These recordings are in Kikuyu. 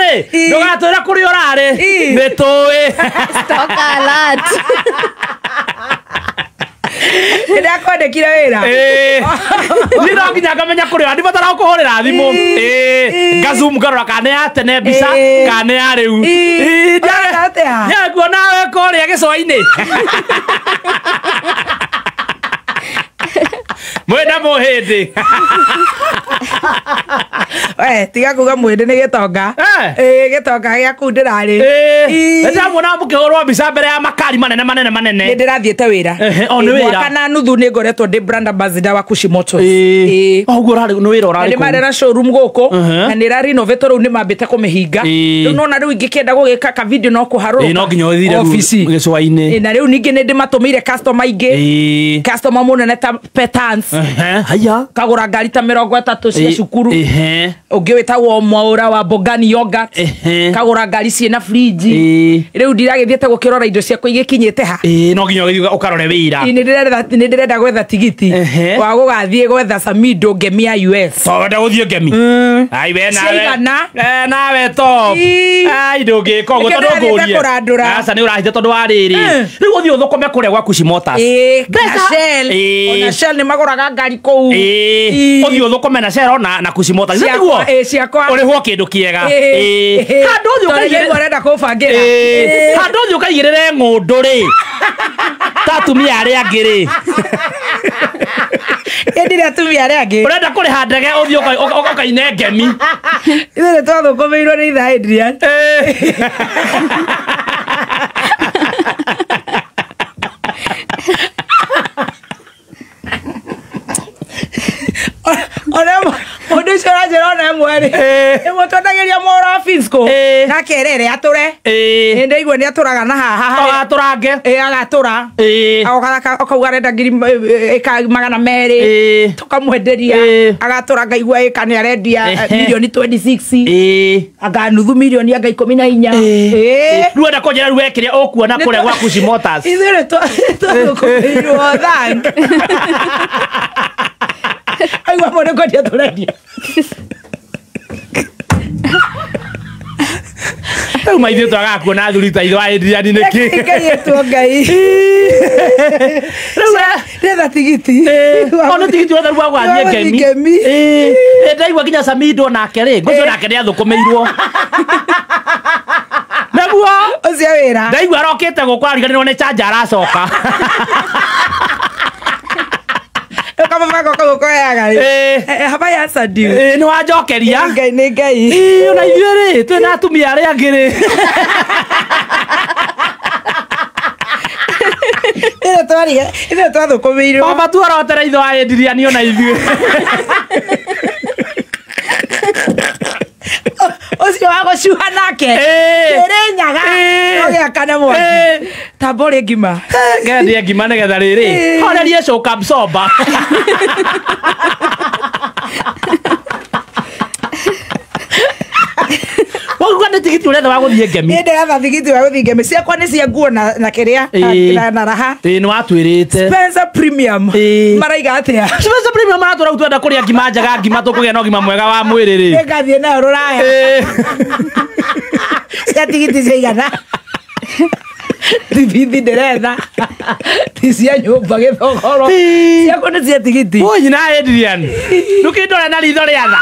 rĩ, ndũgatwĩre kũrĩa ũrarĩ. Nĩ tũĩ. Stock alert. Nĩndakwandĩkire wĩra. Niĩ no nginya ngamenya kũrĩa ndibatara gũkũhũrĩra thimũ. Ngazoom ngarora kana nĩ ya tene mbica kana nĩ ya rĩu. Ũreka atĩa? Ndiakuona we kũrĩa gĩcũa-inĩ. Mwĩna mũhĩndĩ. We, tiga kuga mwĩndĩ nĩ gĩtonga. Gĩtonga gĩa kũu ndĩrarĩ. Nĩndĩramuona mũkĩhũrwo mbica mbere ya makari manene manene manene. Nĩ ndĩrathiĩte wĩra. O nĩ wĩra. Mwaka na nuthu nĩ ngoretwo ndĩ brand ambassador wa Kushi Motors. Ũguo ũrarĩ nĩ wĩra ũrarĩ Na nĩ kũu. marĩ na showroom gũkũ na nĩ ĩra renovate rĩu nĩ mambĩte kũmĩhinga. Rĩu nona rĩu ingĩkĩenda gũgĩka ka video no kũharũrũka. No nginya ũthire obici. gĩcũa-inĩ. Na rĩu ningĩ nĩ ndĩmatũmĩire customer aingĩ. Customer mũnene ta Petans. Haya. Kagũra ngari ta 30 cia cukuru. Ũngĩ wĩtagwo Mwaũra wa Bongani Yogurt. Kagũra ngari ciĩna fridge. Rĩu ndiragĩthiĩte gũkĩrora indo ciakwa igĩkinyĩte ha. No nginya ũgĩthiĩ ũkarore wĩra. Nĩ ndĩrenda gwetha tigiti wa gũgathiĩ gwetha Samido ngemi ya US. To wenda gũthiĩ ngemi. Ai we nawe. Ciaigana. Nawe top. Ai ndũngĩka ũguo Nĩkĩo tondũ ndĩrathiĩte ngũrie. kũrandũra. Aca nĩ ũrahitha tondũ wa rĩrĩ. Rĩu ũthiĩ ũthũkũme kũrĩa gwa Kushi Motors. Na Shell. Ona Shell nĩ magũraga ngari kũu. Ũthiĩ ũthũkũme na Shell na Kushi Motors. Nĩguo? Ciakwa. Ũrĩhwo kĩndũ kĩega. Handũ ũthiĩ Tondũ ũkaigĩrĩre. nĩguo ũrenda kũbangĩra. Handũ ũthiĩ ũkaigĩrĩre ng'ũndũ rĩ. Ta atumia arĩa angĩ rĩ. Ĩndĩ atumia arĩa angĩ. Ũrenda kũrĩha ndege ũthiĩ ũkaine ngemi. Ithuĩ nĩ twathũkũmĩirwo nĩ itha Adrian. Ona mũndũ ũcio ũranjĩra ona ĩmwe rĩ. Ĩmwe twendagĩria mohoro wa Finsco. Na kerere atũre. Nĩ ndaigua nĩ atũraga na haha. Agatũrange. Agatũra. Agoka akauga arenda ngiri ĩka 200. Tũkamwenderia. Agatũra ngaigua ĩka nĩ arendia milioni 26. Anga nuthu milioni anga 14. Rĩu enda kũnjĩra rĩu wekĩrĩa ũkuona kũrĩa gwa Kushi Motors. Ithuĩ nĩ twathũkũmĩirwo thank. Aigua mũndũ kwendia tũrendia. Rĩu maithuĩ twagaga kuona athuri ta ithuĩ Adrian nĩkĩ? Ngai ĩtwo Ngai. Rĩu Ndetha tigiti. O nĩ tigiti wothe rĩu wa gũgathiĩ ngemi. Ngemi. Ndaigua nginya Samido nake rĩ, ngũcio nake nĩ athũkũmĩirwo. Nĩguo ũcio wĩra. Ndaigua arokĩte gũkũ ariganĩrwo nĩ chanja aracoka. Kamũbango kau ũkoyaga rĩ. Have I answered you? Nĩ wanjokeria. Ngai nĩ Ngai. Ona ithuĩ rĩ, twĩna atumia arĩa angĩ rĩ. Ithuĩ twathũkũmĩirwo. Baba tuorotere itho wa Adrian ona ithuĩ. Ũcio wa gũcuha nake. Kĩrĩnyaga. No gĩakane mwaki. Tamba ũrĩe ngima. Ngendie ngima nĩgetha rĩrĩ. Horerie coka mcomba. Wauga nĩ tigiti ũretha wa gũthiĩ ngemi. Nĩ ndĩretha tigiti wa gũthiĩ ngemi. Ciakwa nĩ cia nguo na kĩrĩa na raha. Nĩ watwĩrĩte. Spencer Premium. Maraiga atĩa? Spencer Premium maratwĩra rĩu twenda kũrĩa ngima njega, ngima tũkũgĩa na ũgima mwega wa mwĩrĩ rĩ. Nĩngathiĩ nayo rũraya. Cia tigiti ciaigana. Thibithi ndĩretha. Ti cia nyũmba gĩthogoro. Ciakwa nĩ cia tigiti. Ũyũ nyina Adrian. Ndũkĩndore na ritho rĩa tha.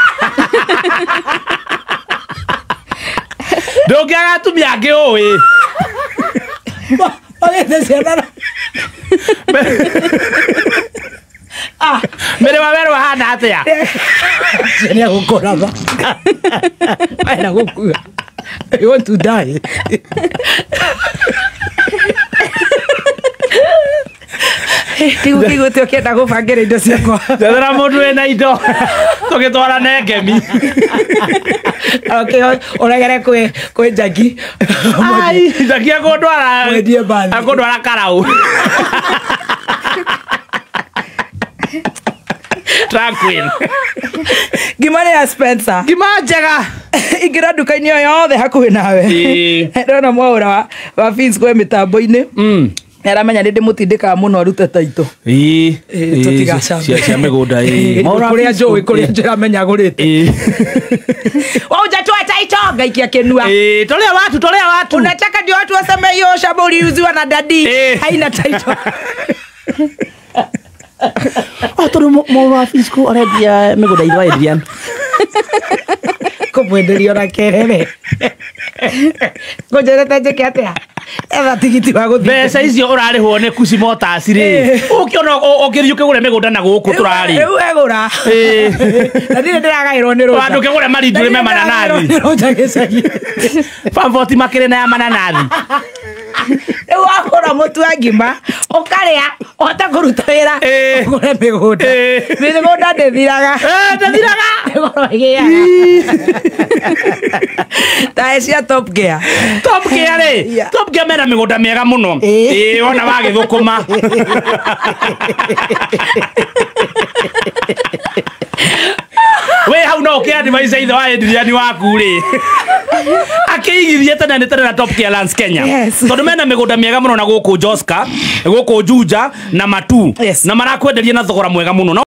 Ndũngĩaga atumia angĩ ũĩ. Ogĩte ciana na Mĩrĩ wa werũ ahana atĩa? Nĩ agũkũratha. Ena gũkua. I want to die. Ndigũkĩigua atĩ ũkĩenda gũbangĩra indo ciakwa. Njethera mũndũ wĩna indo tũgĩtwarane ngemi. Okay, ũregere kwĩ Njagi. Ai, Njagi akũndwara. Mwendie mbathi. Akũndwara Karau. Tranquil. Ngima nĩ ya Spencer. Ngima njega. Ingĩra nduka-inĩ o yothe hakuhĩ nawe. Ndona mwaũra wa Finsco mĩtambo-inĩ. Nĩ aramenya nĩ ndĩmũtindĩkaga mũno arute taitũ. Tũtigacambe. Cia mĩgũnda, Kũrĩa njũĩ, kũrĩa njũĩ amenya agũrĩte. Wauja twete. Title ngaikia kinua. Tolea watu, tolea watu. Unataka ndio watu waseme hiyo shamba uliuziwa na dadi haina title. Oh, tondu mũrũ wa Fisco arendia mĩgũnda itũ Adrian. Kũmwenderia ona kerere. Ngũnjĩrĩte njĩke atĩa? Etha tigiti wa gũthiĩ. Mbeca icio ũrarĩhwo nĩ Kusi Motors rĩ. Ũkĩona ũkĩthiĩ ũkĩgũre mĩgũnda na gũkũ tũrarĩ. Rĩu egũra. Na ndirĩ ndĩragaĩrwo nĩ rũnja. Andũ kĩgũre marindũrĩ me mananathi. Nĩ rũnja gĩcagi. Bamboti makĩrĩ na ya mananathi. Rĩu wagũra mũtu wa ngima ũkarĩa ũhote kũruta wĩra ũgũre mĩgũnda. Mĩgũnda ndĩthiraga. Ndĩthiraga. Mĩgũnda ĩgĩaga. Tae cia Top Gear. Top Gear rĩ. Top Gear mena mĩgũnda mĩega mũno. Wona wagĩthũkũma. We hau no ũkĩ-advise ithe wa Adrian waku rĩ. Akĩigithie tene nĩ tene na Top Gear Lands Kenya. Tondũ mena mĩgũnda mĩega mũno na gũkũ Joska, gũkũ Juja na Matu. Na marakwenderia na thogora mwega mũno.